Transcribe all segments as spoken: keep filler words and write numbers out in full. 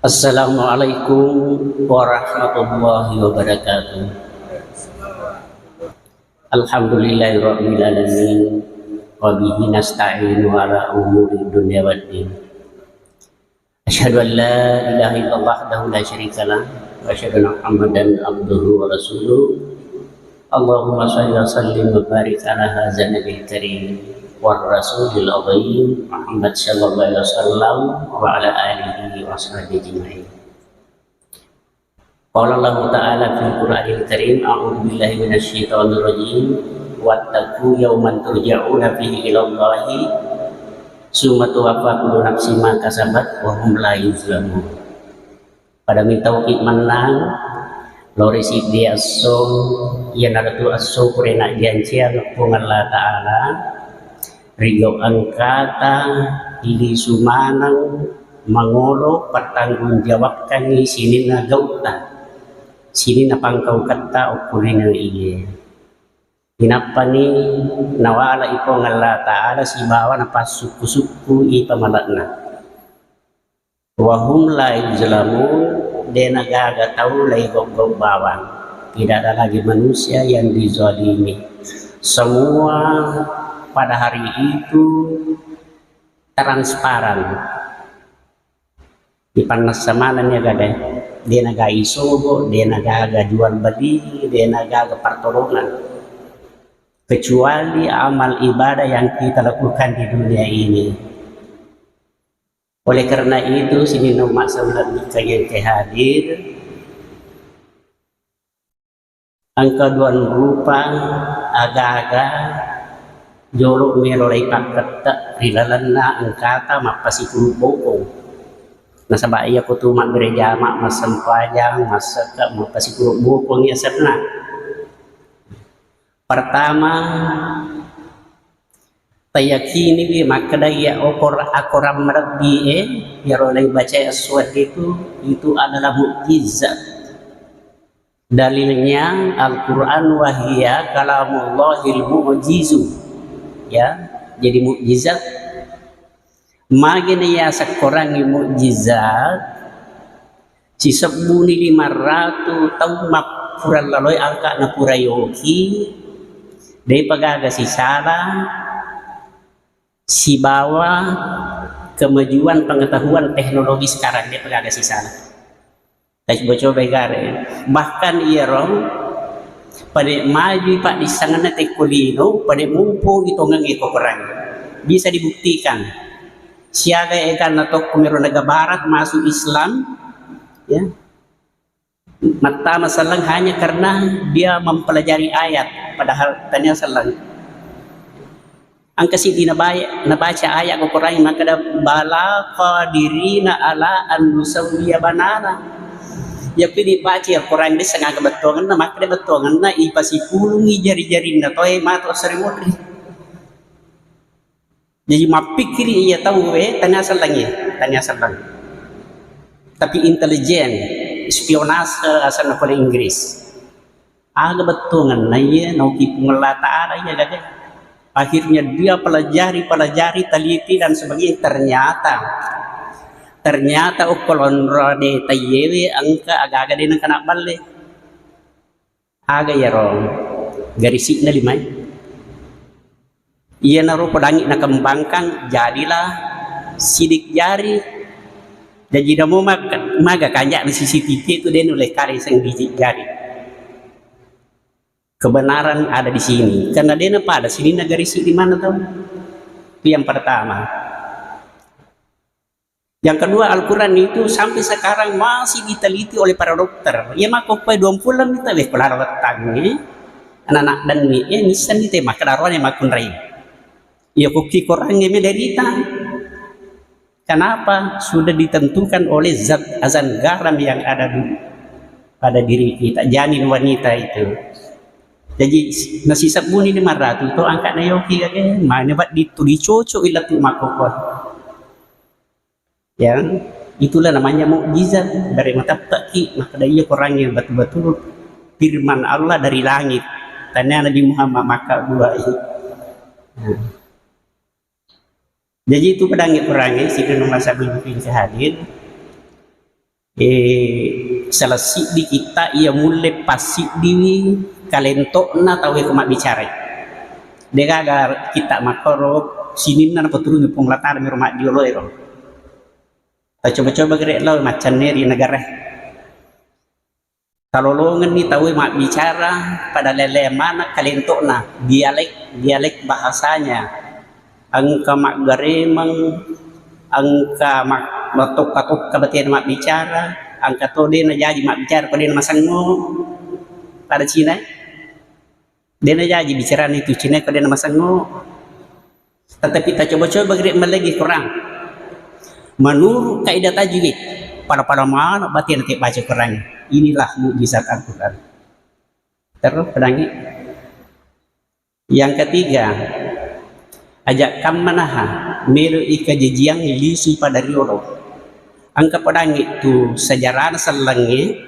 Assalamualaikum warahmatullahi wabarakatuh. Alhamdulillahirabbil alamin. Wa bihi nasta'inu ala umuri dunya waddin. Asyhadu an la ilaha illallah wahdahu la syarika lah, wa asyhadu anna Muhammadan abduhu wa rasuluh. Allahumma shalli wa sallim wa barik ala hadzal nabiyil karim war rasulil azim Muhammad sallallahu alaihi wasallam wa ala alihi wa sahbihi ajma'in. Qala Allahu ta'ala fil Qur'anil Karim, a'udzu billahi minasy syaithanir rajim. Wattaqu yauman turja'una fihi ilallahi, tsumma tuwaffa kullu nafsin ma kasabat wa hum la yuzlamun. Pada mitauki mennang, lao ri siddi esso, iyanaritu esso pura najanciang Puang Allah Ta'ala, ri gau engkata lisu maneng mangolo pertanggungjawabkangngi sininna gautta, sininna pangkauketta okko lino iye. Inappani nawala i Puang Allah Ta'ala sibawa napassukku-sukku i pamale'na. Wa hum la yuzlamun, de nagaga tau laigau-gau bawang. Tidak ada lagi manusia yang dizalimi. Semua pada hari itu transparan. Ipannessa manenni aga de. De nagaga isogo, de nagaga jual beli, de nagaga pertolongan. Kecuali amal ibadah yang kita lakukan di dunia ini. Oleh karena itu, sininna umma' salleng engka hadir, engka duang rupa aga-aga jolo melo laipakkette ri lalenna engkata mappasipulung bokong. Nasaba' iya ko tu mabbere jama', massempajang, massekka, mappasipulung bokong asenna. Pertama, tayakiniwi makkeda iya okor-, akorang malebbi e, iyaro laibacae esso wedding itu, itu adalah mukjizat. Dalilnya Al-Quran, wahia kalamullahil mu'jizu. Ya, jadi mukjizat. Magi na yaseng korangnge mukjizat, sisebbuni lima ratu taung mappura laloe angka napura yoki, depa gaga sisala, sibawa kemajuan pengetahuan teknologi sekarang, depa gaga sisala. Taicoba-coba gare. Bahkan iyaro pada maju paddissengenna tekko lino, pada mumpu itongengnge kokorang. Bisa dibuktikan. Siaga eganna tokko mero negara barat masuk Islam, ya. Mattama selleng hanya karena dia mempelajari ayat, padahal tania selleng. Engka siddi nabae-, nabaca ayat ko Quran makkeda, "Bala qadirina ala an nusawwiya banana." Yakko dibaca Quran de sengaga bettuangenna, makkeda bettuangenna ipasipulungi jari-jarinna toe matu assari mudri. Jadi mappikkiri iya tau e tania sellengi, tania selleng. Tapi intelijen, spionase asenna pole Inggris. Aga bettuangenna iya nauki Puang Allah Ta'ala iya gage. Akhirnya dia pelajari, pelajari, teliti dan sebagainya. Ternyata, ternyata okko lonro de taiyewe engka aga-aga de nengka nabballe. Aga iyaro garisi'na limae. Iyanaro podangi nakembangkan, jadilah sidik jari. Jaji namo mag-, maga kanja'na C C T V itu de nulle kare seng gigi jari. Kebenaran ada di sini. Karena de napada sininna garisi di mana tau. Itu yang pertama. Yang kedua, Al-Quran itu sampai sekarang masih diteliti oleh para dokter. Iya makkokkoe duampulo menit, weh, ko laro wettangnge, anak-anak denni, eh, nissenni te makkeda roane makkunrai. Iya kokki korangnge me derita. Kenapa? Sudah ditentukan oleh zat azan garam yang ada di, pada diri kita, janin wanita itu. Jadi, nasisebbuni lima ratu to angka nayoki kage, mane wedding tu dicocok ilatu makkokkoe. Ya, itulah namanya mukjizat. Dari matappe'ki, makkeda iya Quran yang betul-betul firman Allah dari langit. Tanya Nabi Muhammad maka buai. Nah. Jadi itu pedangi Quran ini, sehingga nomor satu mungkin hadir. Eh, salah siddi kitta iya mulle passiddiwi kalento'na tauwe ko mabbicarai. Degaga kitta makkoro sininna napaturungi Puang Allah Ta'ala miro maddiolo ero. Tacoba-coba gere lao maccanne ri negara. Talolongenni tauwe mabbicara pada lele mana kalento'na, dialek, dialek bahasanya. Engka maggaremeng, engka ma-, matokka-tokka batena mabbicara, engka to de najaji mabbicara ko de namasengngo. Pada Cina, de najaji bicarana itu Cina ko de namasengngo. Tetapi tacoba-coba gere mallegi Quran. Menurut kaidah tajwid, pada-pada mana batena te baca Quran. Inilah mukjizat Al-Quran. Terus pedangi. Yang ketiga, aja kammanaha melo ikajajiang lisui pada riolo. Engka pedangi tu sejarahna sellengnge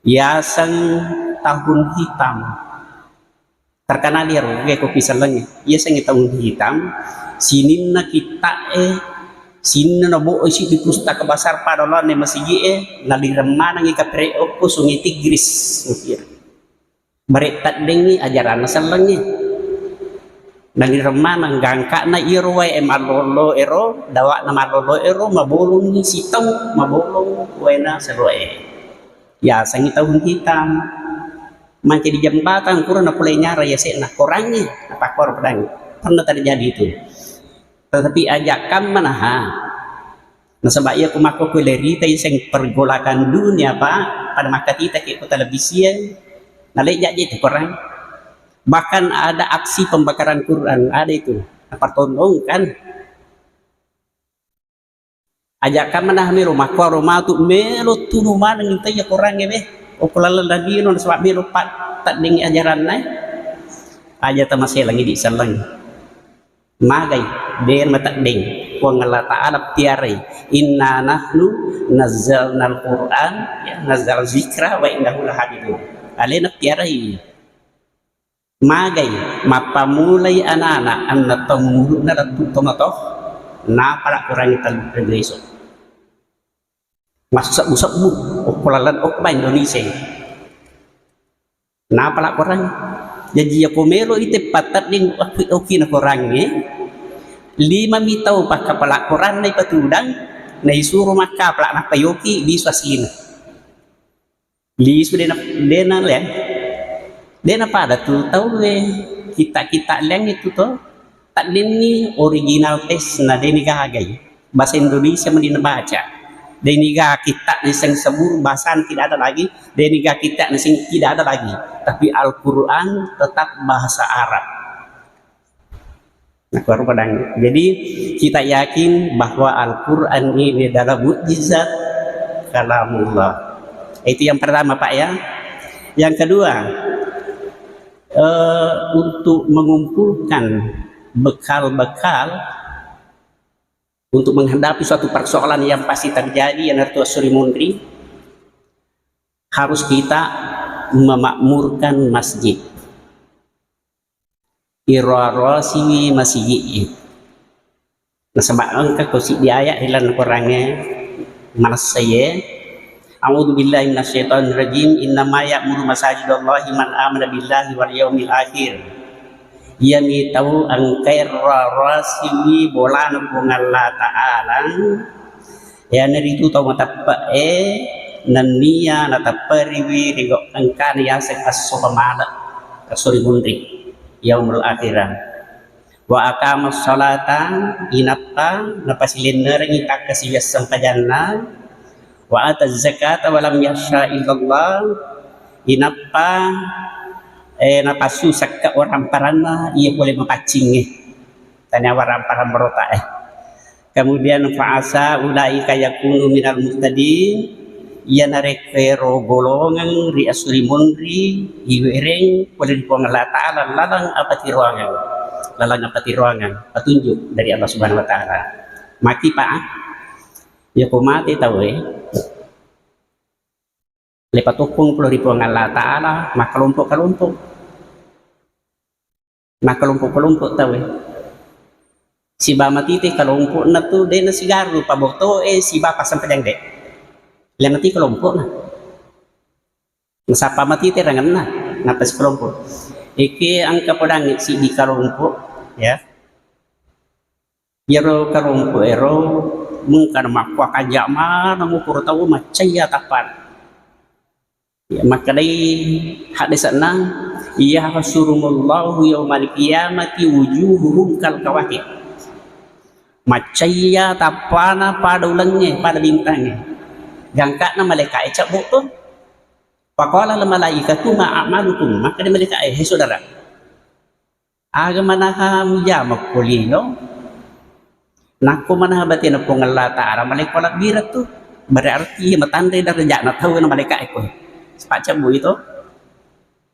yaseng tahun hitam. Terkenal iyaro, kopi sellengnge. Yasengnge tahun hitam, sininna kitta'e, sininna nabo'oi siddi pustaka basar pada laonne masigi'e, nalireng manengngi kapere okko Sungai Tigris. Bare taddengngi ajaranna sellengnge. Nalireng maneng gangka'na iyaro wae mallolo ero, dawa'na mallolo ero, mabolongngi sitaung, mabolong waena seloe. Yasengngi tahun hitam. Mancaji jembatang, pura napolei nyarang yase'na, korangngi, napakkoro pedangngi. Pernah terjadi itu. Tetapi aja kammanaha. Nasaba iya ku makko ku lerita iseng pergolakan dunia, Pak, pada makkatita ke ku televisi e, naleja je itu korang. Bahkan ada aksi pembakaran Quran, ada itu. Napertontonkan. Aja kammanaha melo makkoro matu melo tunu maneng intai iya korangnge be. Okko laleng labino nasaba melo pa-, taddengngi ajaranna e. Aja tamaselangi di selleng. Magai, de mateddeng. Puang Allah Ta'ala piarai. Inna nahnu nazzalnal Qur'an, ya, nazzal zikra wa innahu lahafidun. Alena piarai. Magai, mappamulai anana, anna tau mulu'na lettu tomato, napala kurangi tellu esso. Massebbu-sebbu, okko laleng okba Indonesia. Napala kurangi. Jaji iya ko melo ite pattedding okki-, okkina kurangnge, lima mi tau pakkapala kuranna ipatudang, naisuro makkapala nappa yoki lisu aslina. Lisu dena, dena leng. Dena pada tu tau e kita-kita leng itu to. Taddenni original teks na deni gagai. Bahasa Indonesia meni nabaca. Deni ga kita niseng sebur bahasa tidak ada lagi. Deni ga kita niseng tidak ada lagi. Tapi Al-Quran tetap bahasa Arab. Nah, baru pedang. Jadi, kita yakin bahwa Al-Quran ini adalah mukjizat kalamullah. Itu yang pertama, Pak, ya. Yang kedua, eh, untuk mengumpulkan bekal-bekal untuk menghadapi suatu persoalan yang pasti terjadi, yang harus Suri Munri, harus kita memakmurkan masjid. Iroa-roasiwi masigi'e. Nasaba engka ko siddi ayat ri lalenna Korangnge manessaiye. A'udzu billahi minasyaitonir rajim. Innama ya'muru masajidallahi man amana billahi wal yaumil akhir. Iyami tau engkae roa-roasiwi bolana Puang Allah Ta'ala. Iyanaritu tau mateppe'e nennia natepperiwi ri gau engkana yaseng esso pamale, esso ri munri, yaumul akhirah. Wa aqamas sholata, inappa napasilennerengngi takkasiwiang sempajanna, wa ataz zakata wa lam yakhsha illallah, inappa, eh, napassu sekka waramparanna iya pole mapaccingnge. Tania waramparang barota'e. Kemudian fa asa ulaika yakunu minal muhtadin, iya narekko ero golongeng ri esso ri munri, iwereng pole ri Puang Allah Ta'ala laleng apatiroangeng, laleng apatiroangeng, petunjuk dari Allah Subhanahu wa Ta'ala. Maki pa, iya ko mate tauwe, lepa tokkong pole ri Puang Allah Ta'ala, makkelompok-kelompok. Makkelompok-kelompok tauwe. Siba matite kelompo'na tu de' nasigaru paboto'e siba passempajang de'. Lemati kelompokna. Nasappa mati terangenna, nappa sikelompok. Eke engka podangngi siddi kelompok, ya. Iyaro kelompok ero mengka namakkua kanja maneng ukuro tau maccayya tappana. Ya, makkedai haddese'na, "Yahsyurumullahu yaumal qiyamati wujuhuhum kal kawakib." Maccayya tappana pada ulengnge, pada bintangnge. Gangka'na malaika'e cabbu tu. Faqala al malaikatu ma a'malukum. Makkeda malaika'e, "He saudara, aga manaha mujama ko lino? Nakko manaha batena Puang Allah Ta'ala malaika labbireng tu." Berarti matanre daraja'na tau na malaika'e ko. Sepakat cabbu itu.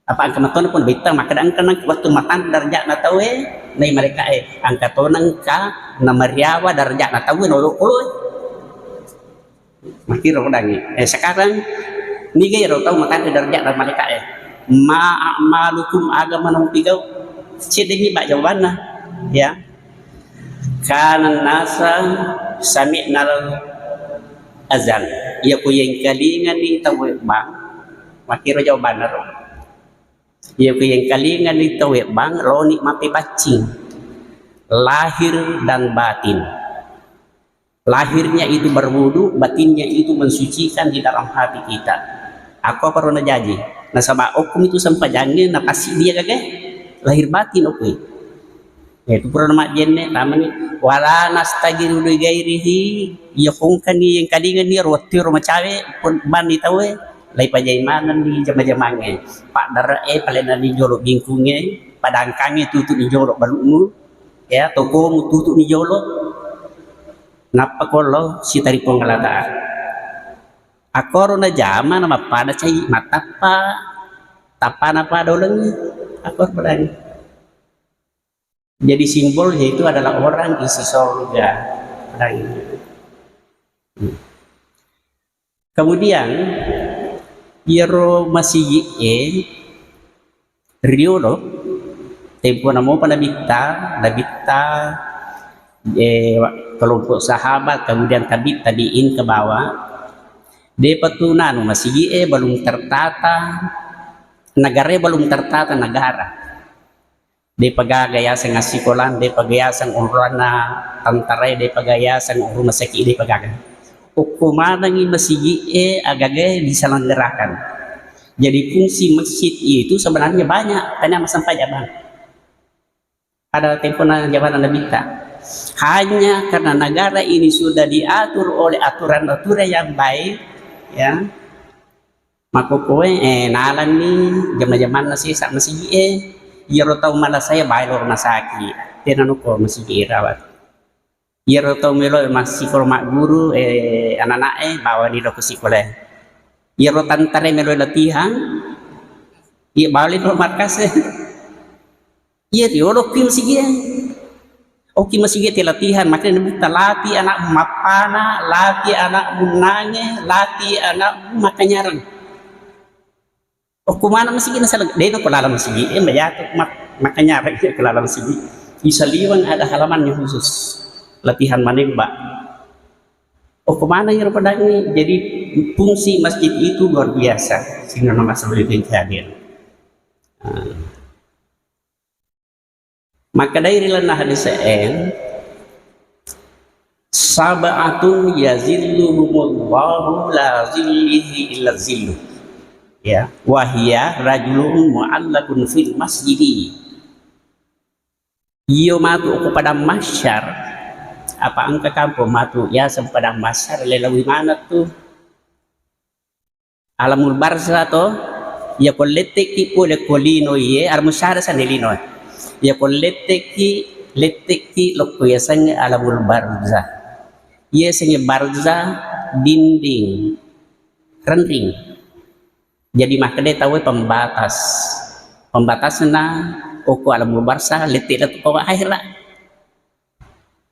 Apa engka matona pun betta makkeda engka nang wettu matanre daraja'na tauwe, nai malaika'e engka tona engka namariawa daraja'na tauwe na olokoloe. Makkiro podangngi. Eh, sekarang niga ero tau matanre daraja'na malaika'e? Ma a'malukum, aga maneng upigau? Ceddengi ba jawabanna. Ya. Kana nasa sami'nal azan. Iya ku yengkalingani tauwe bang. Makkiro jawabanna ro. Iya ku yengkalingani tauwe bang, roni mappepaccing. Lahir dan batin. Lahirnya itu berwudu, batinnya itu mensucikan di dalam hati kita. Akko paro najaji. Nasaba okumi tu sempajangnge napassiddi iya gagae. Lahir batin okui. Itu pura majjenne tamani. Wala nastagiru li gairihi, iya kongkani yengkalingani ro wettu ro macawe pun banni tauwe, lai pajai manenni jama-jamangnge. Paddare'e palenani jolo bingkungnge, padangkangnge tutuni jolo balu'mu, ya, tokomu tutuni jolo. Nappa kollo sitari Puang Allah Ta'ala. Akkoro najama na mappada cai, matappa, tappana pada ulengnge. Akkoro padani. Jadi simbolnya itu adalah orang isi sorga. Padani. Kemudian, iyaro masigi'e riolo, tempona mopa nabitta, nabitta, eh, kelompok sahabat, kemudian tabi-, tabi'in ke bawah, depa tu nanu masigi'e belum tertata, negara belum tertata negara. Depa gaga yaseng assikolang, depa gaga yaseng onronna tentara, depa gaga yaseng rumah sakit, depa gaga. Okko manengi masigi'e agagae diselenggarakan. Jadi fungsi masjid itu sebenarnya banyak, tania massempajang bang. Pada tempona jamanna nabitta. Hanya karena negara ini sudah diatur oleh aturan-aturan yang baik, ya, makkokkoe, eh, nalanni jama-jamanna sesa masigi'e, iyaro tau malasaya bae lo rumah sakit, tena nukko masigi'e rawat. Iyaro tau melo massikolo magguru, eh, anana'e bawani lo ko sikolae. Iyaro tantare melo latihan, iya bawani lo markase. Iya, riolo ki masigi'e. Oki masigi'e te latihan, makanya nabitta lati anak mappana, lati anak munnange, lati anak makanyareng. Okko mana masigi'e nasalang, dena ko laleng masigi'e, eh, mayatu mak-, makanyareng ko laleng masigi. Di Saliweng ada halamannya khusus latihan menembak. Okko mana yang padangi, jadi fungsi masjid itu luar biasa. Sehingga nama sebelum hadir. Nah. Makkedai ri lalenna hadis e, "Sab'atun yazilluhumullahu la zillihi illa zilluh." Ya, "Wa hiya rajulun mu'allaqun fil masjidi." Iyo matu ko padang mahsyar, apa engka kampong matu yaseng padang mahsyar, lelawi maneng tu. Alamul barzah to, iya ko lettekki pole ko lino iye, alamul syahada sande lino. Iya ko lettekki, lettekki lokko yasengnge alamul barzah. Iye sengnge barzah dinding renring. Jadi makkeda tauwe pembatas. Pembatasna okko alamul barzah, lettek lettu ko akhirat.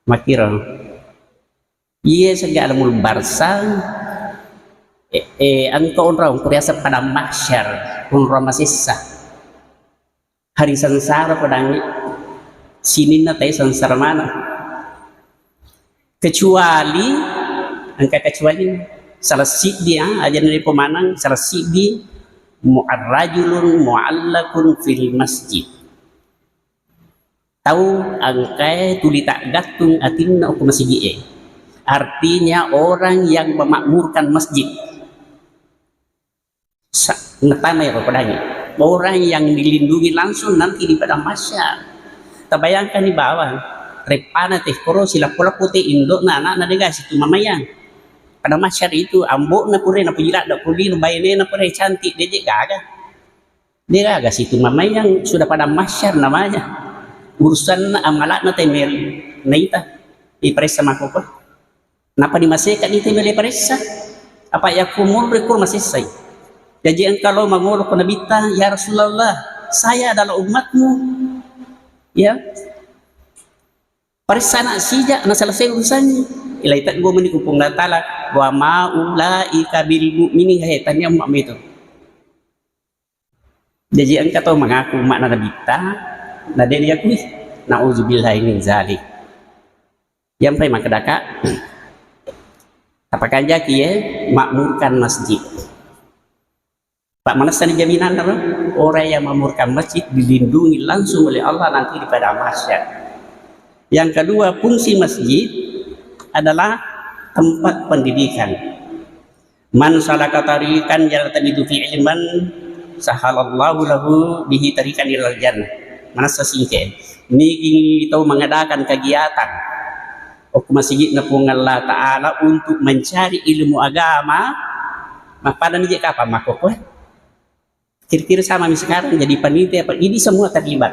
Makkiro. Iye sega alamul barzah, eh, eh, engka onrong kuriaseng padang mahsyar, onrong masessa. Hari sengsara padangnge, sininna tai sengsara maneng. Kecuali, engka kecuali, Salah siddi, ah, aja naripo maneng, salah siddi mu-, rajulun mu'allakun fil masjid. Tau engkae tuli taggattung atinna okko masigi'e. Artinya orang yang memakmurkan masjid. Sa-, natamai ro pedangi. Orang yang dilindungi langsung nanti di padang mahsyar. Tabayangkan ni bawang, reppana te koro silappo-lappo te indo'na anakna dega situ mamayang. Padang mahsyar itu ambo'na pura napuji ladda polino, bainena pura cantik, deje gaga. Degaga situ mamayang, sudah padang mahsyar namanya. Urusanna amalakna temel naita. Iparessa makkokkoe. Napa ni maseka ni temel iparessa? Apa yakku munri kur masessai. Jaji engka lo mangolo ko Nabitta, "Ya Rasulullah, saya adalah umatmu." Ya. Paressa anak sija, na selesai urusannya. Ilai teggo meni ku Puang Allah Ta'ala, "Wa ma ulaika bil mu'minin," he, tania umatmu itu. Jaji engka tau mengaku umma'na Nabitta, na de' diakui. Nauzubillahi min zalik. Yang pai makkedaka, tapakanjaki ye, makmurkan masjid. Pak, manessani jaminanna ro, orang yang makmurkan masjid dilindungi langsung oleh Allah nanti di padang mahsyar. Yang kedua, fungsi masjid adalah tempat pendidikan. "Man salaka tariqan yaltamisu fi ilman, sahalallahu lahu bihi tariqan ilal jannah." Manessa singke. Nigi tau mengadakan kegiatan okko masigi'na Puang Allah Ta'ala untuk mencari ilmu agama, mappada ni je kapang makkokkoe. Kira-kira sama mi sekarang jadi panitia apa, ini semua terlibat.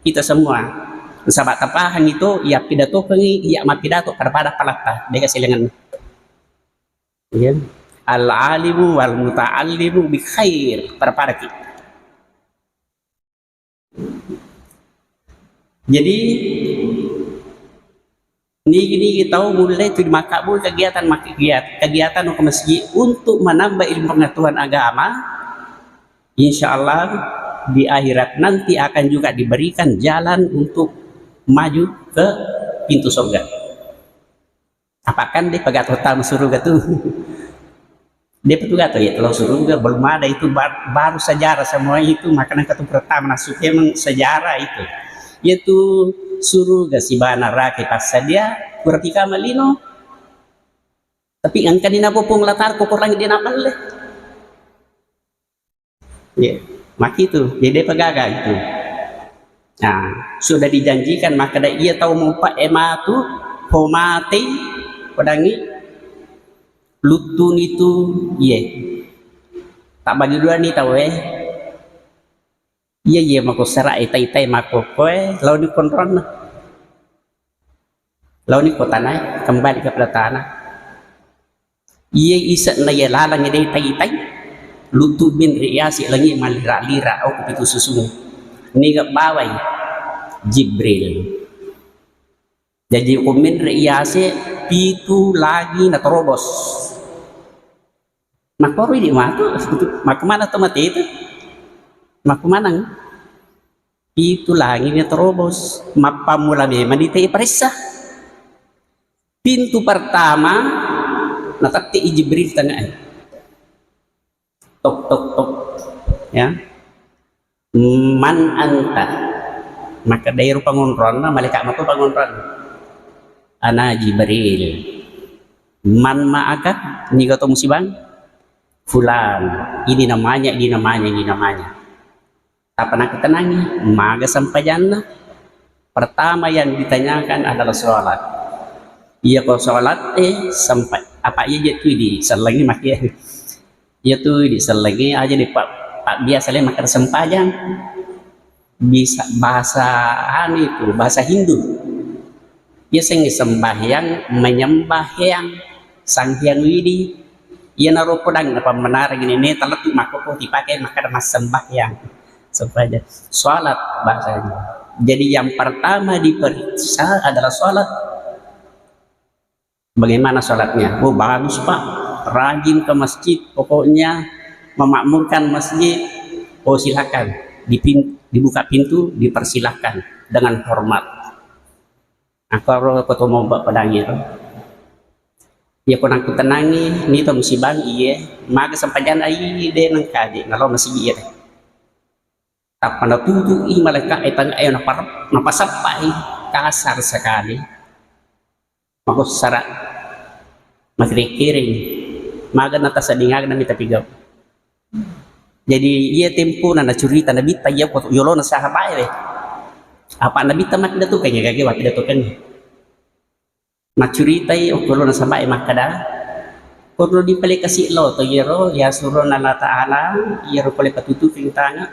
Kita semua. Nasaba tapahang itu, iya pidatokengi, iya mappidato pada-pada palatta, de'ga silengan. Iya. Al-alimu wal muta'allimu bi khair, pada-pada ki. Jadi, nigi-nigi tau mulle tu makkabbul kegiatan, mak-, kegiat-, kegiatan ke masjid untuk menambah ilmu pengetahuan agama, insya Allah di akhirat nanti akan juga diberikan jalan untuk maju ke pintu surga. Apa kan de' pagato tama suruga tu. De'pa tu gato ya, kalau suruga belum ada itu, ba-, baru sejarah semua itu, maka nengka tu pertama masuk memang sejarah itu. Yaitu suruga sibawa neraka passadia, berarti kama lino. Tapi engka ni napo Puang Allah Ta'ala ko Quran dia napalle. Ya, maki itu, jadi de'pa gaga itu. Nah, sudah dijanjikan, maka da iya tau mopa e matu, ho mate, pedangi, luttuni tu, iye. Tak bagi dua ni tau e. Iya, iya, mako sera, itai-itai, mako koe, launi konronna. Launi ko tanae, kembali kepada tanah. Iye ise'na iye laleng de' tai-tai, lutu' menre' yase' langi' mallira-lira okko pitu susungnge. Niga bawai? Jibril. Jaji ko menre' yase' pitu langi' naterobos. Makkoro idi' matu, makko maneng to mate itu? Makko maneng? Pitu langi' naterobos. Mappammula memang dite paressa. Pintu pertama, natetti' i Jibril tengnga e. Tok, tok, tok. Ya. "Man anta?" Makkedai ro pangonronna, malaika' mato pangonronna. "Ana Jibril." "Man ma'aka?" Niga to musibang? "Fulan." Ini namanya, ini namanya, ini namanya. Apa nakkutanangi, maga sempajanna? Pertama yang ditanyakan adalah sholat. Iya ko sholat, eh, sempa-, apa iya je tu disellengi makke? Iya tu disellengi aja di pa-, pa-, biasa le makkeda sempajang. Bisa bahasa anu itu, bahasa Hindu. Yasengnge sembahyang, menyembah Hyang, Sang Hyang Widi. Iyanaro podang napammenareng ini, ne talettu' makkokko dipake makkeda massembahyang. Sempajang. Salat bahasanya. Jadi yang pertama diperiksa adalah salat. Bagaimana salatnya? Oh, bagus, Pak. Rajin ke masjid, pokoknya memakmurkan masjid. Oh, silakan. Dipin-, dibuka pintu, dipersilakan dengan hormat. Akkaro ko to mopa' padangnge ro. Iya ko nakkutanangi, ni to musibang iye, maga sempajang ai de nengkaji, nalo masigi iye. Tappa natutu'i malaika e tang-, e, napar-, napasappai, kasar sekali. Makossara, makkiring-kiring. Maga natasadingaga nami tapigau. Jadi, iya tempona nacurita Nabitta, iya ko yolona sahabae we. Apa Nabitta makkeda tu, kanya gage wakkeda tu kan. Maccuritai okkolona sahabae makkeda, "Korno dipale kasi lo to iyaro yasurona Allah Ta'ala, iyaro pole patutuki tanga."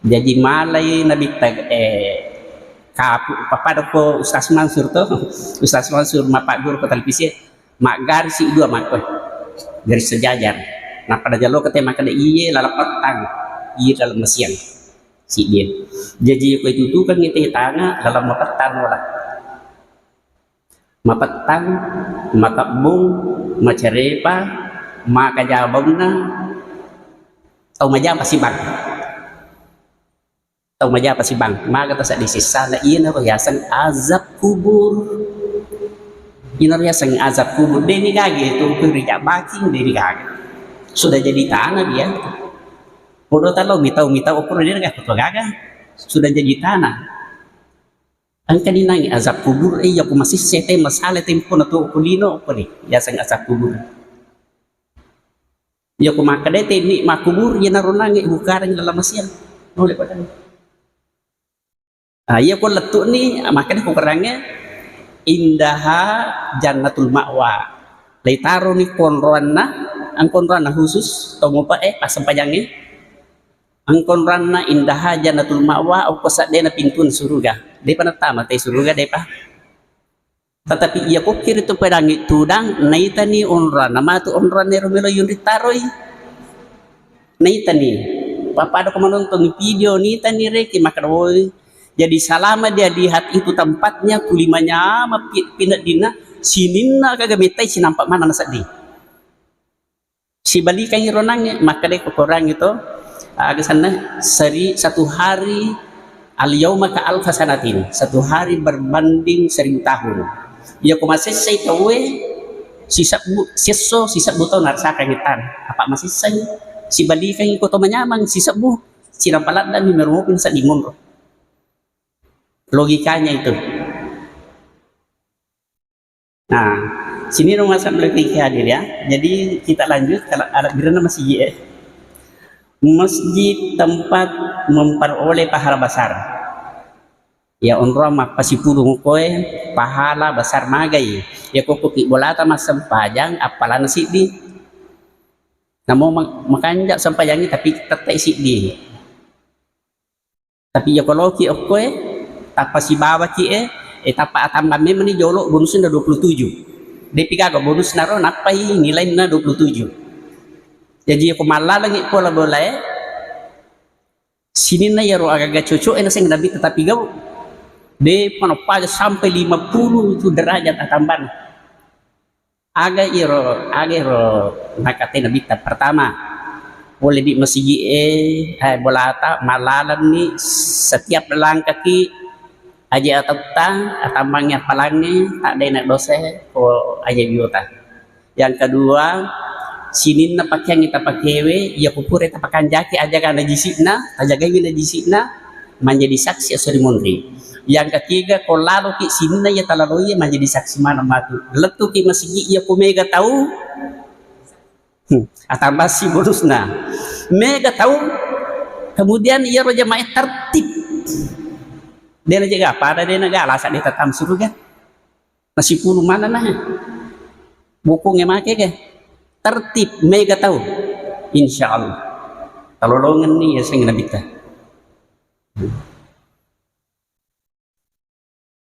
Jaji malai Nabitta, eh, kapu-, pappada ko Ustaz Mansur to, Ustaz Mansur mappagguru ko televisi, maggarisi dua makko, garis sejajar. Nappa najaloka te makkeda, "Iye laleng pettang, iye laleng masiang." Siddie. Jaji ko itutukengngi te tanga laleng mapettang ola. Mapettang, makebbung, macarepa, maka jabaunna, tau majapa sibang. Tau majapa sibang. Maga tasaddi sissana, iyanaro yaseng azab kubur. Iyanaro yaseng azab kubur. Deni kage tu, tu rijak baking, deni kage. Sudah jadi tanah dia. Podo talo mitau, mitau okoro dia gak ketua gaga. Sudah jadi tanah. Engka ninangi azab kubur, eh, iya ku masih sete masalah tempo na tu ku lino, apa ni? Yaseng azab kubur. Iya ku makkeda te ni makkubur, iya naronangi bukarang lala masiang. Noleh pada. Ah, iya ko lettu'ni, makkeda ko kerangnge, "Indaha jannatul ma'wa." Leitaroni konroanna, angkonroanna khusus, tau mopa, eh, passempajangnge. Angkonroanna indaha jannatul ma'wa, okko seddena pintun suruga. Depa nattama te suruga, depa. Tetapi iya kokkiri tu pedangi tudang, naitani onroanna matu onroanna ero melo yunri taroi. Naitani. Pappada ko manonton video, nitani reki makkeda, "Woi, jadi selama dia lihat itu tempatnya, tuli manyameng pi-, pineddinna, sininna gaga mettai sinampa maneng nasedding." Sibalikangngi ronangnge, makkeda ko korangnge to, aga senna, seri-, satu hari al-yauma ka alfa sanatin, satu hari berbanding seribu tahun. Iya ko masessai tauwe, sisebbu, siesso, sisebbu taung narasakang ittana. Apa masessai, sibalikangngi ko to manyameng, sisebbu, sinampa laddami merumopi nasedding monro. Logikanya itu. Nah, sini rumah saya logika hadir ya. Jadi kita lanjut, kalau ada birana masih, eh. Masjid tempat memperoleh pahala besar. Ya, onroang mappasipulung koe pahala besar magai. Ya, kokkoki bolata massempajang, appalana siddi. Namo mak-, makanja sempajangi, tapi tettai siddi. Tapi iya ko loki okkoe, tappa sibawaki e, eh, tappa atambang memang ni jolo bonusna dua puluh tujuh. Depi gaga bonusna ro, nappai nilainna dua puluh tujuh. Jadi iya ko mallalengi pola bolae, sininna iyaro agaga cocok e naseng nabi tetapi gau. De panoppaja sampai lima puluh tu derajat atambang. Aga iro, aga iro nakate Nabitta. Pertama, pole di masigi e, eh, bolata, malalenni setiap langkaki aja atatta, atambangi appalangi, tak ada enak dosa, ko aja biota. Yang kedua, sininna pakeang ita pakewe, iya kupure tapakanjaki aja kana jisikna, tajagai na jisikna, manjadi saksi esso ri munri. Yang ketiga, ko laloki sininna iya talaloi manjadi saksi maneng matu. Lettuki masigi iya ku mega tau, hmm, atambasi bonusna. Mega tau, kemudian iya ro jamaah tertib. Dena jaga pada dena ga alasa de tatam suruga. Nasipulung maneng na. Bokong e make ke. Tertib mega tau. Insya Allah. Talolongenni yaseng Nabitta.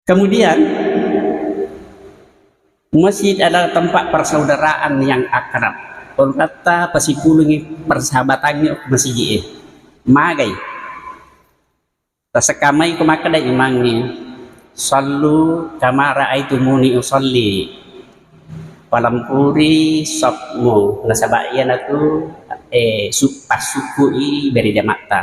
Kemudian, masjid adalah tempat persaudaraan yang akrab. Onretta pasipulungi persahabatangnge masigi e. Magai. Tasekkamai ko makkeda imangnge, "Sallu kama raaitumuni usalli." Palempuri safmu, nasaba iyanatu, eh, su-, passukkui berjamatta.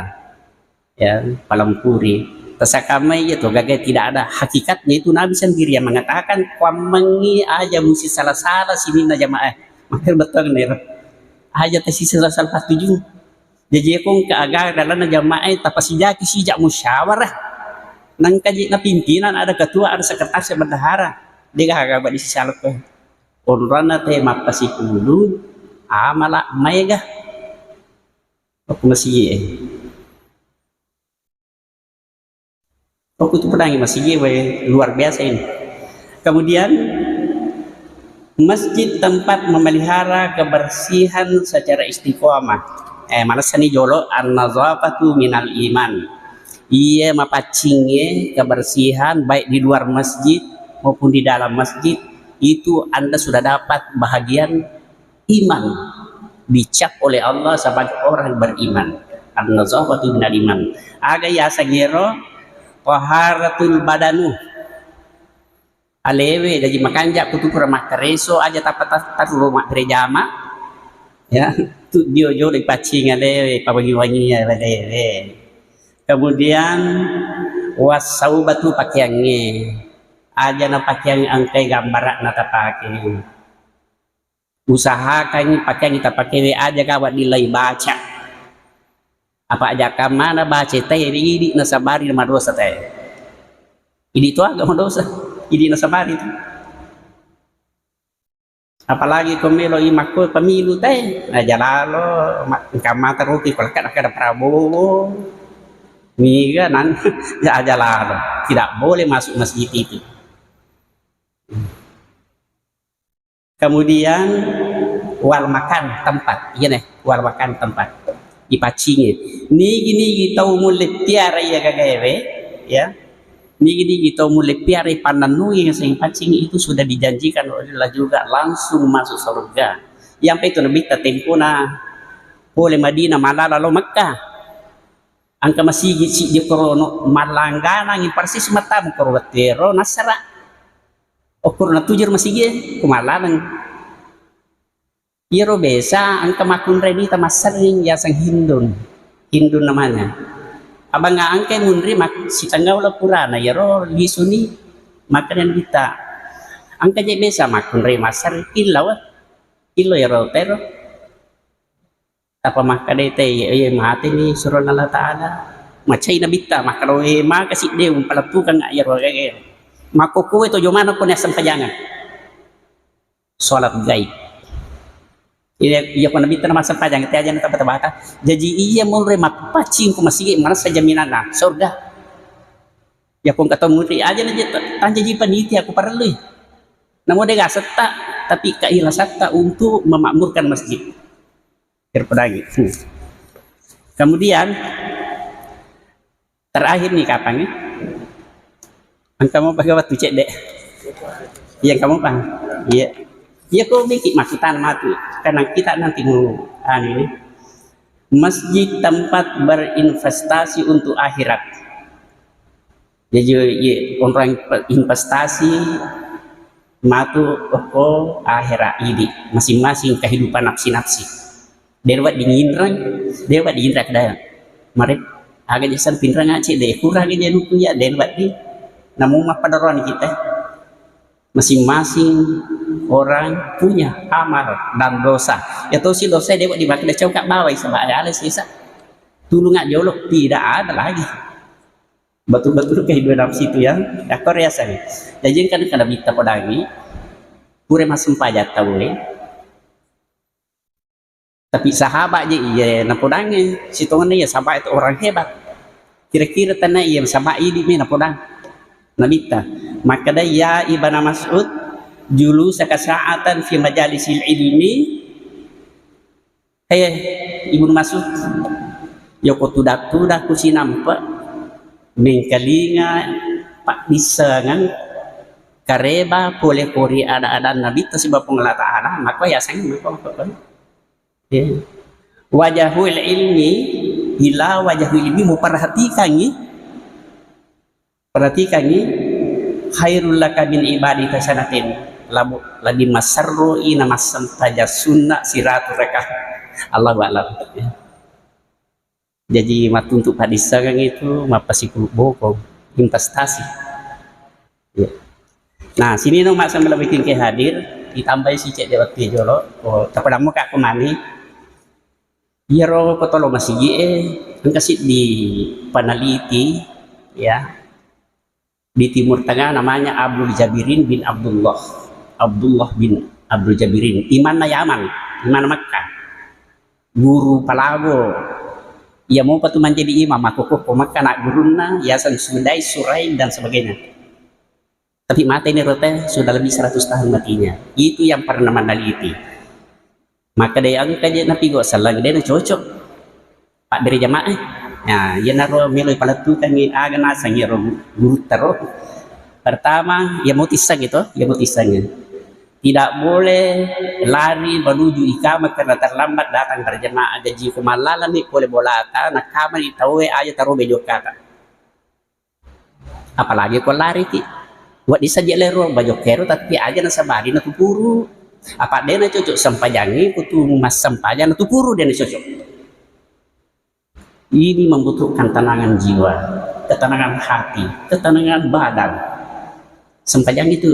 Ya, palempuri. Tasakamai iya to gaga tidak ada. Hakikatnya itu Nabi sendiri yang mengatakan, "Kuammengi aja musi salah-salah sininna jamaah." Maka betul nih. Aja tasi salah-salah tujuh. Jaji ko engka aga dalam jamaah tapasijaki sijak musyawarah. Nangka je na pimpinan, ada ketua, ada sekretaris, bendahara. Dia gaga badi sisalak. Onronna te mappasikulu amala maega. Aku masih Aku tu pedangi masigi, weh, luar biasa ini. Kemudian, masjid tempat memelihara kebersihan secara istiqomah. Eh, manessani jolo, an-nazafatu minal iman. Iya mapaccinge kebersihan baik di luar masjid maupun di dalam masjid, itu Anda sudah dapat bahagian iman, dicap oleh Allah sebagai orang beriman. An-nazafatu minal iman. Aga yaseng ero? Taharatul badanu. Alewe, jaji makanja kutu pura makkareso aja tapa ta-, tarro mabbere jama. Ya, tu dio jolo ipaccing alewe, pawangi-wangi alewe. Kemudian, wasaubatu, pakeangnge. Aja na pakeang engkai gambara'na tapake. Usahakangngi pakeangngi tapakewe aja gawa dilai baca. Apa aja kamana baca tai idi nasabari madosa tai. Idi to aga madosa. Idi nasabari tu. Apalagi ko melo i makko pemilu tai. Aja lalo ma-, engka mata roki ko kada, kada Prabowo. Niga nan ya aja lalo. Tidak boleh masuk masjid itu. Kemudian wal makan tempat, iya ne, wal makan tempat. Ipaccingi. Nigi-nigi tau mulle piara iya gagaewe, ya. Nigi-nigi tau mulle piara ipannennui sing paccingi itu sudah dijanjikan oleh Allah juga langsung masuk surga. Yang itu Nabitta tempona pole Madinah malala lo Mekkah. Engka masigi siddi korono mallangganangi persis matamu koro wettuero nassara. Okkorona tujur masigie, ko mallaneng. Iyaro besa engka makkunrai mita masserring yaseng Hindun. Hindun namanya. Abang engka munri mak-, sitengnga uleng purana iyaro lisuni makkeda Nabitta. Engka je besa makkunrai masserring, illau. Illo iyaro tero. Tapa makkeda te, "Iya, iya, mateni surona Allah Ta'ala." Macai Nabitta, makkeda, "Eh, maka sidde umpalettukeng iyaro gage." Makkokkoe to jomana ko nassempajangeng. Salat gaib. Iya, iya ko Nabitta na massempajang, te aja na taba-tabata. Jaji iya monro mappaccing ko masigi, marasa jaminanna surga. Ya ko engka tau muti aja na je-, tanjaji panitia ko parellui. Namo de gasetta, tapi kailasatta untuk memakmurkan masjid. Terpedangi. Hmm. Kemudian, terakhir nih kapan ya? Engka mopa waktu cedde. Iya, engka mopa. Iya. Iya, ko bikin makutan mati. Karena kita nanti mau, anu ini. Masjid tempat berinvestasi untuk akhirat. Jaji, iye, onrang pe-, investasi matu okko ahera idi, masing-masing kehidupan nafsi-nafsi. De wedding inreng, de wedding inreng kedaya. Mare, aga je sampinreng aci, de kurang je nuku ya, de wedding. Namu mappadaroni kita. Masing-masing orang punya amal dan dosa. Ya tosi dosa de wedding makkeda cauka bawai, saba ale sisa. Tulung jolo, tidak ada lagi. Betul-betul kehidupan nafsi itu ya. Yakko riaseng. Jaji engka, engka Nabitta podangi, pura massempajang tauwe. Tapi sahabat je iya napodangi, sitongenna iya sahabat itu orang hebat. Kira-kira tanna iya sahabat idi mi napodang. Nabitta. Makkeda, "Ya Ibnu Mas'ud, julusaka sa'atan fi majalisil ilmi." He, Ibnu Mas'ud, yoko tuda-tuda ku sinampe, mengkalinga paddissengeng kareba pole kori ada-adanna Nabitta sibawa Puang Allah Ta'ala, maka yaseng maka, maka, maka. Ya. Wajahul ilmi ila wajahul ilmi, muperhatikangi Perhatikangi, "Khairul laka min ibadati sanatin." Labu-, lebih maserroi na massempajang sunna siratu rakaat. Allahu a'lam. Ya. Jaji, mattuntu paddissengeng itu, mappasipuluk bokong. Investasi. Iya. Nah, sini no mak sambil bikin ke hadir, ditambahi si cek dewat jolo, oh, tapadammu kak kumani. Iyaro kotolo masigi e, engka siddi peneliti, ya, di Timur Tengah namanya Abdul Jabirin bin Abdullah. Abdullah bin Abdul Jabirin. Imanna Yaman, imanna Makkah. Guru palago. Iya mopa tu manjadi imam, makkokko Makkah nak gurunna, yaseng Sudai, Surai, dan sebagainya. Tapi mate ni rote sudah lebih seratus tahun matinya. Itu yang pernah meneliti. Maka dai engka je napigo sellang de na cocok. Pabbere jamaah. Nah, iyanaro melo palettukangngi aga naseng iyaro gurutta ro. Pertama, iya motissang itu, iya motissang. Tidak boleh lari menuju ikamah karena terlambat datang berjamaah. Jaji ko mallalani pole bolata, nakamani tauwe aja tarobe jokkata. Apalagi ko lariki. Wedding saja lero bajokkero, tapi aja nasabari natupuru. Apa de na cocok sempajangi kutu massempajang natupuru de na cocok. Ini membutuhkan tenangan jiwa, ketenangan hati, ketenangan badan. Sempajang itu.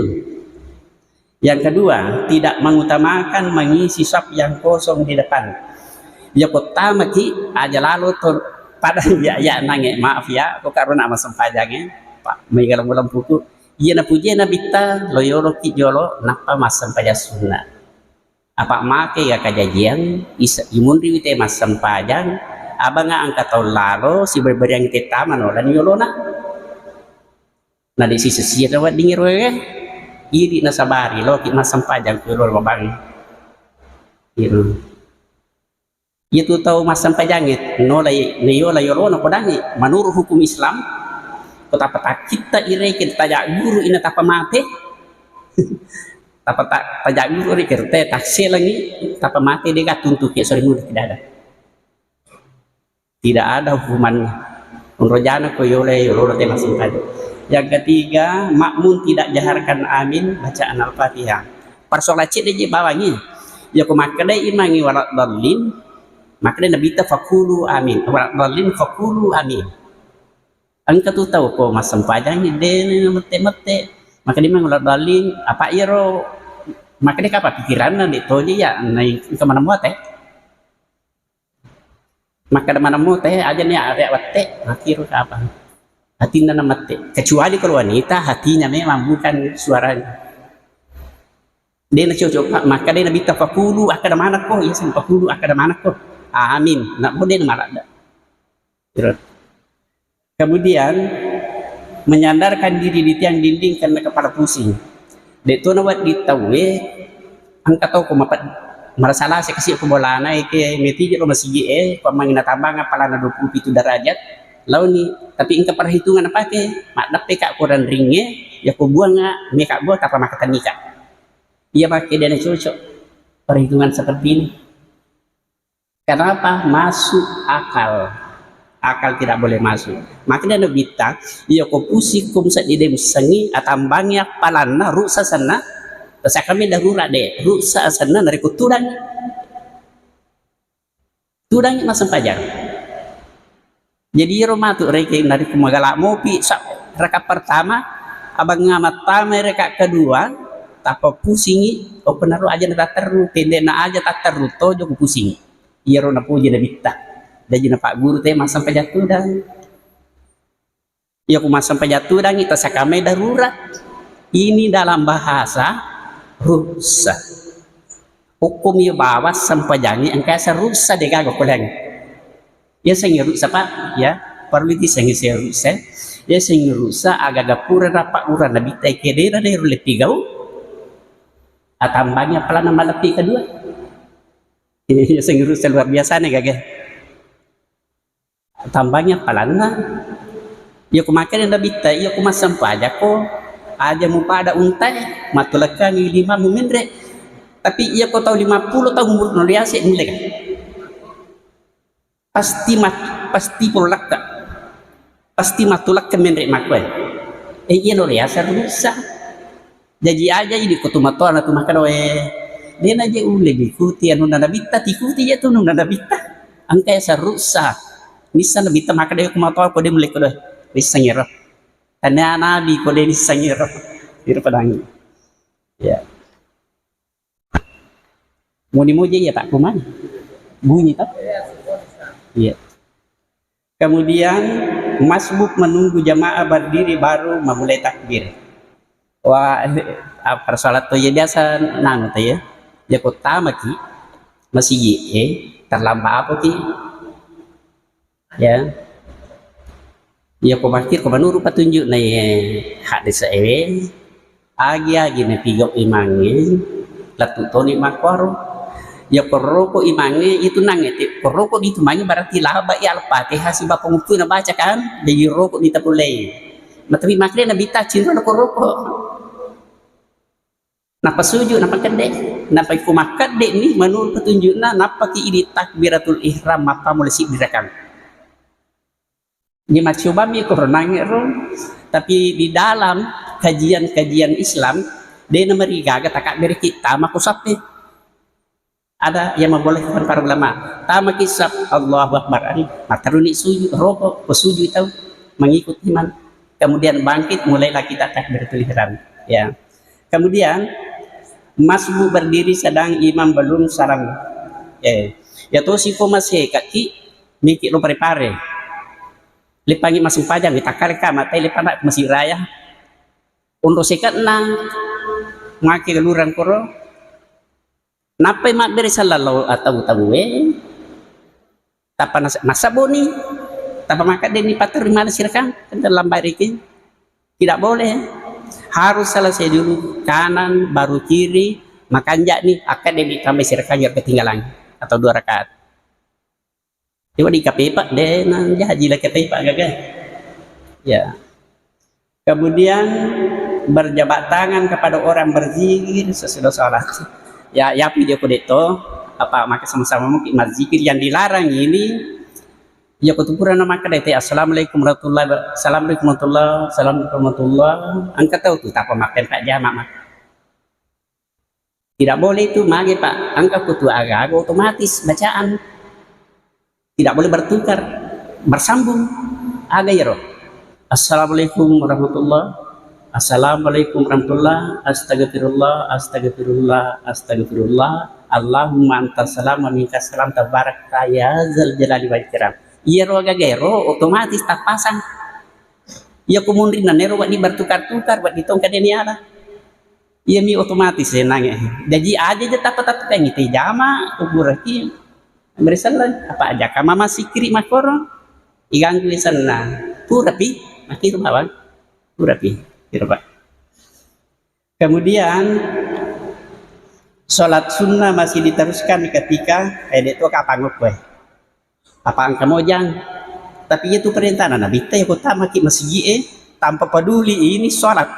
Yang kedua, tidak mengutamakan mengisi saf yang kosong di depan. Ya ko tamaki aja lalo to pada ya, ya nange, maaf ya, ko karena massempajang e, Pak, mai galam-galam puku. Iya napuje nabitta, lo yolo ki jolo, nappa massempajang sunna. Apa make ya kajajian, isa imunri wite massempajang, abanga angka tau lalo, siberi-beriang te tama no, dan yolona. Na de sisessi na weddingngi roe, idi nasabari loki massempajang ku yolo babang. Iya. Iya tu tau massempajangnge nolai nayola yolona podangngi. Menurut hukum Islam, ko tappa takkitta ireke tajak guru ina tappa mate. Tappa ta-, tajak guru ri kerte takselangi tappa mate dega tuntuki sore muda tidak ada. Tidak ada hukumannya. Unrojana ko yole, yolo te masing tadi. Yang ketiga, makmum tidak jaharkan amin bacaan Al-Fatihah. Parsola cedde je bawangi. Ya ko makkedai imangi wala dallin, makkedai Nabi ta fakulu amin. Wala dallin fakulu amin. Engka tu tau ko massempajang de mette-mette. Makkedai imang wala dallin, apa iyaro makkedai kapa pikiranna de toje ya, nai engka maneng muate. Makkeda maneng muate, aja ni area wette, matiru kapang. Hatinna namette. Kecuali kalau wanita, hatinya memang bukan suaranya. De na cocok, Pak. Makkeda Nabi ta fakulu, akkeda manekko, iya sing fakulu, akkeda manekko. Amin. Nak bo de na maladda. Terus. Kemudian, menyandarkan diri di tiang dinding karena kepala pusing. De to na wedding tauwe, engka tau ko maped-, marasa lase kasi ko bolana, eke metiji ro masigi e, ko mangi natambanga palana dua puluh pitu derajat, launi, tapi engka perhitungan napake, maddeppe ka ko ranringe, ya ko buanga, meka bua, tapa makatenni ka. Iya make de na cocok perhitungan seperti ini. Kenapa? Masuk akal. Akal tidak boleh masuk. Makanya Nabi ta, iya ko pusing ko musa di dem sengi, atambangi appalanna, ruksa senna, tasakami darurat de, ruksa senna, narekko tudang. Tudang massempajang. Jadi iyaro matu rekeng narekko magala mopi sa-, raka pertama, abangnga mattama raka kedua, tappa pusingi, okko naro aja na tatteru, pendekna aja tatteru, tojo ku pusingi. Iyaro napuji nabitta. Jaji napagguru te massempajang tudang. Iya ku massempajang tudangi tasakamai darurat. Ini dalam bahasa ruksa. Hukum iya bawa sempajangi engka asa ruksa de gaga kuliang. Iya sengi ruksa, Pak, ya. Perlu disengi ruksa. Iya sengi ruksa agaga pura dapat urang nabitta kedera de rulle pigau. Atambangi apalana malepi kedua. Iya sengi ruksa luar biasa nih gaga. Tambangi appalanna. Iya ku makkeda nabitta, iya ku massempajako, aja mupada untae, matulekkangi lima mumenre. Tapi iya ko tau lima puluh taung umur no riase mulle ka. Pasti mat-, pasti pulakka. Pasti matulekka menre makkoe. Eh, iya no riasa rusa. Jaji aja idi ko tu matoa na tu makkeda, "We, dena je ulle diikuti anunna nabitta, tikuti je tu anunna nabitta." Engka ya saruksa. Nissa nabitta makkeda, "Ko matoa ko de mulle ko doe." Nissa ngero. Tania nabi ko deni sangiro. Iro padangi. Ya. Muni moja iya tak kumani. Bunyi tak? Iya. Kemudian masbuk menunggu jamaah berdiri baru memulai takbir. Wah, apa salat to ya biasa nanu to ya. Ya kota maki masigi eh terlambat apa ki? Ya. Ya ko makkir ko menurut petunjuk na ye hadis ewe. Agi-agi napigau imangnge, lettu toni makkuaro. Ya korroko imangnge itu nangnge, te-, korroko ditu mange berarti laba ya Al-Fatihah siba pengukuna baca kan, jadi roko dita pulei. Matabi makre Nabi ta cinro na korroko. Nappa suju, nappa kedde. Nappa iko makkedde ni menurut petunjukna, nappa ki idi takbiratul ihram mappa mulai siddi rakang. Ni maccobami koronangngero, tapi di dalam kajian-kajian Islam, de namarigaga takabbereki tama ko sappe. Ada yang membolehkan para ulama, tama kisap Allahu Akbar, ari, matteruni sujud, roko, ko sujud tau, mengikut imam. Kemudian bangkit, mulailah kita takbiratul ihram. Ya. Kemudian masbuk berdiri sedang imam belum salam. Eh, ya to siko maseka ki, miki lo pare-pare. Lepangi masempajang, takkale ka matai lepana masjid raya. Onro sekatna, make galurang koro. Nappai mabbere sallallo atau-tau e. Tappa nas-, massaboni. Tappa maka deni patterri mana sirakang. Kan terlambat riki. Tidak boleh. Harus selesai dulu. Kanan, baru kiri. Makanja ni. Akka deni tambai sirakang yang ketinggalan. Atau dua rakaat. Coba di K P P, de na jaji la K P P gaga. Ya. Kemudian berjabat tangan kepada orang berzikir sesudah sholat. Ya, ya pi joko detto, apa maka sama-sama mungkin berzikir yang dilarang ini, ya kutupuran maka dete, "Assalamualaikum warahmatullahi wabarakatuh, assalamualaikum warahmatullahi, assalamualaikum warahmatullahi." Engka tau tu, tapa makan tak jamak maka. Tidak boleh itu, mage, Pak. Engka kutu aga-aga otomatis bacaan. Tidak boleh bertukar, bersambung. Aga iyaro? Assalamualaikum warahmatullah. Assalamualaikum warahmatullah. Astagfirullah, astagfirullah, astagfirullah. Allahumma antas salam wa minkas salam tabarakta ya zal jalali wal ikram. Iyaro aga-aga ero otomatis tappasang. Iya kumunrinna nero wedding bertukar-tukar, wedding tongka deni ala. Iyami otomatis e nange. Jaji aja je tappa-tappa pengi te jama, kuburaki, merisallang. Apa aja kama masikiri makoro, iganggu senna. Purapi, makiru bawang. Purapi, kira, Pak. Kemudian, sholat sunnah masih diteruskan ketika, eh, itu kapang kue. Apa engka mojang? Tapi itu perintahna Nabitta, yako tamaki masigi e, tanpa peduli ini sholat.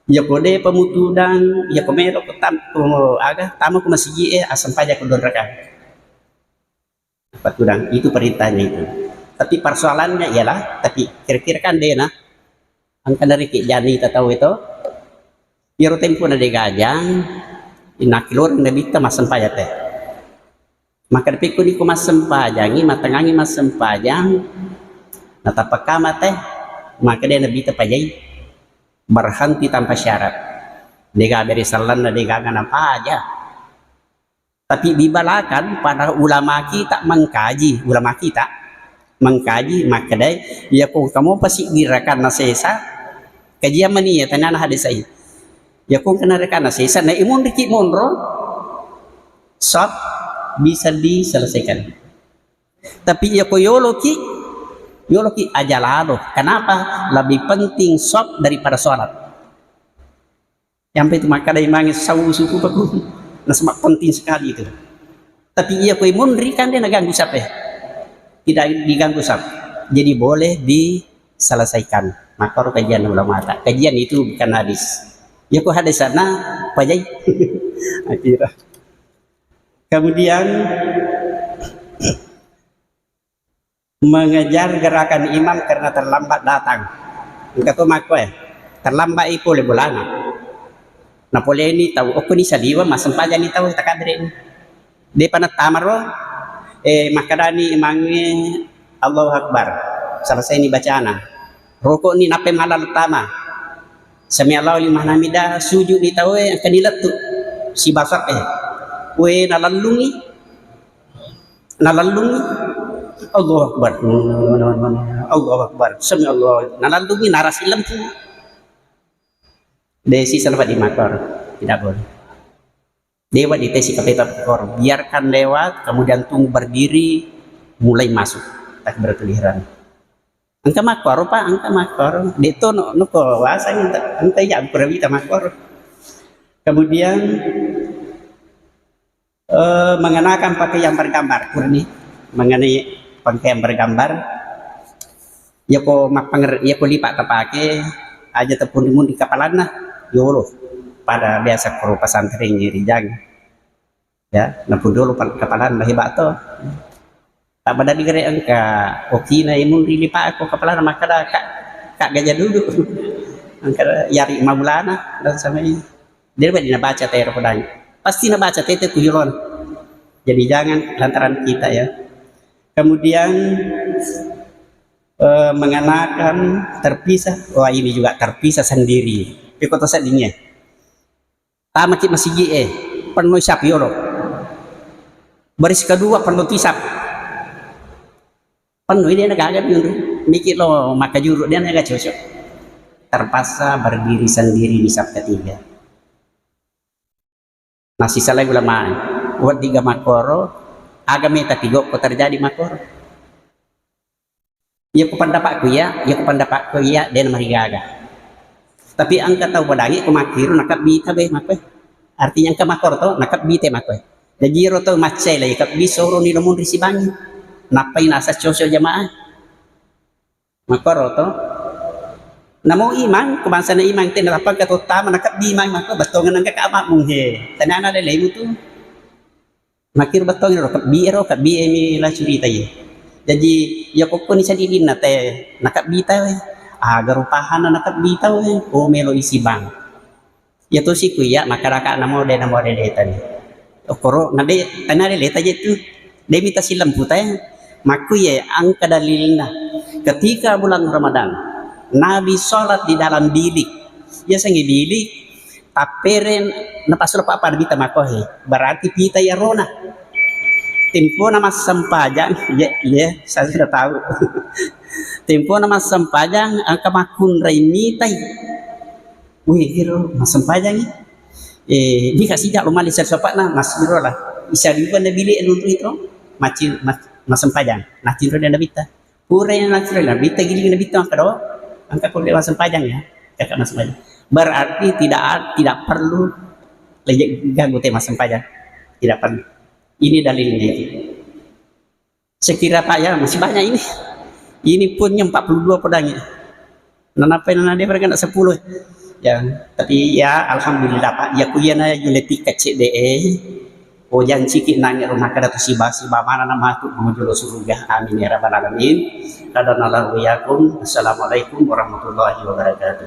Yako de pemutudang, yako melo ko tam-, ko aga, tama ko masigi e, asempajang ko dua rakaat. Apa tudang? Itu perintahnya itu. Tapi persoalannya ialah, tapi kira-kira kan dena, engka nariki jani tatau itu, iyaro tempona de gajang, inakiloreng Nabitta massempajang te. Maka dipikku niko massempajangi, matengangi massempajang, natappa kama teh, maka de Nabitta pajai, berhenti tanpa syarat. Dega beri sallanna, dega gana paja. Tapi di belakang para ulama kita mengkaji, ulama kita mengkaji, makkedai, iya ko kamu pasti gerakan nasesa, kajian mani ya, tanana hadisai. Iya ko kena rekan nasesa, na imun riki monro, sab bisa diselesaikan. Tapi iya ko yoloki, yoloki aja lalo. Kenapa? Lebih penting sab daripada sholat. Yampe tu makkada imangnge sau suku paku. Nasaba penting sekali itu. Tapi iya koi munri kan dia naganggu siapa? Tidak diganggu siapa. Jadi boleh diselesaikan. Maka kajian ulama tak. Kajian itu bukan hadis. Ya kok hadis sana pajai. Akhirnya. Kemudian mengejar gerakan imam karena terlambat datang. Engka to makko e, terlambat i pole bolana. Napoleni tau, okko ni saliweng, massempajang ni tau, takadre ni. Depa nattama ro, eh, makkadani imangnge, "Allahu Akbar." Selesai ni bacana. Rokoni nappai malalo tama. Sami Allahu liman hamidah, sujudni tauwe, engkani lettu. Sibasakke. We nalellungi, nalellungi. Allahu Akbar. Allahu Akbar. Sami Allah. Nalellungi, narasi lempu. De sisa lepas di makor. Tidak boleh. Dewa di tesi kapeta makor. Biarkan lewat, kemudian tunggu berdiri, mulai masuk takbiratul ihram. Engka makkoro, Pak, engka makkoro. De'to no, no ko wasang, engka, engka iya pura wita makkoro. Kemudian, eh, mengenakan pakaian bergambar, kurni mengenai pakaian bergambar. Yako mappanger-, yako lipa tapake, aja tepundi-mundi kapalanna, yolo. Pada biasa koro pesantren rijang. Ya, napunrolo pa-, kapalanna hebat to. Tak pada digere engka okina imun rilipa ko kapalanna makkada, "Kak, Kak Gajah Duduk." Engka yari mabulana dan sama ini. Dia pada nabaca tero pedang. Pasti nabaca tete kuyulon. Jadi jangan lantaran kita ya. Kemudian, eh, mengenakan terpisah. Wah, ini juga terpisah sendiri. Piko to sedihnya. Tamaki masigi e, pennoi sap yolo. Baris kedua penuh tisap. Pennoi dia gaga diunri. Miki lo makajuru dia naga cocok. Terpaksa berdiri sendiri di sap ketiga. Masih salah ulama. Wadiga makoro, agame tapi gokko terjadi makoro. Iya ko pendapatku iya, iya ko pendapatku iya, dena marigaga. Tapi engka tau padangi ko makkiro nakabbi tabe makkoe. Artinya engka makkoro to, nakabbi te makkoe. Jaji ro tau maccai la ikabbi soro ni lomun risibangi. Nappai nasa cocok jamaah. Makkoro to. Namo imang, ko bangsana imang te natappa engka to tama nakabbi imang makko bettongan engka ka makmum he. Tanana lelemu tu. Makkiro bettongi ro, kebbi ero, kebbi emi la curitai. Jaji, iya kokkoni sadirinna te, nakebbi tau e. Aga rupahanna nakebbi tau e, o melo isibang. Iya tosi ku iya, makkadaka namo de, namo de, de tani. Okkoro, na de, tana de, de taje tu. De mita silempu tae. Makku ye, angka dalilna. Ketika bulan Ramadan, Nabi sholat di dalam bilik. Iya sengi bilik, Tappere napassulo pappada pita makkohe, berarti pita iyarona. Tempona massempajang, iya, iya, saya sudah tahu. Tempona massempajang, engka makkunrai mitai. Wih, iro massempajang, eh, di kasih jak lo mali sesopakna, mas iro lah. Isa juga na bilik nuntu itu, maci-, mas-, massempajang. Nah, tiro dia nabitta. Pura yang langsung nabitta, giling nabitta makkado, engka ko massempajang ya, kakak massempajang. Berarti tidak ad-, tidak perlu lejek ganggu te massempajang. Tidak perlu. Ini dalilnya itu. Sekira Pak ya, masih banyak ini. Ini punya empat puluh dua pedangi. Nanapai nana dia mereka nak sepuluh. Ya, tapi ya alhamdulillah Pak. Ya kuya na juletika C D E. O janciki nangi rumah kada tu siba, siba mana nama tu menuju suruga. Amin ya rabbal alamin. Qadanallahu wa iyyakum. Assalamualaikum warahmatullahi wabarakatuh.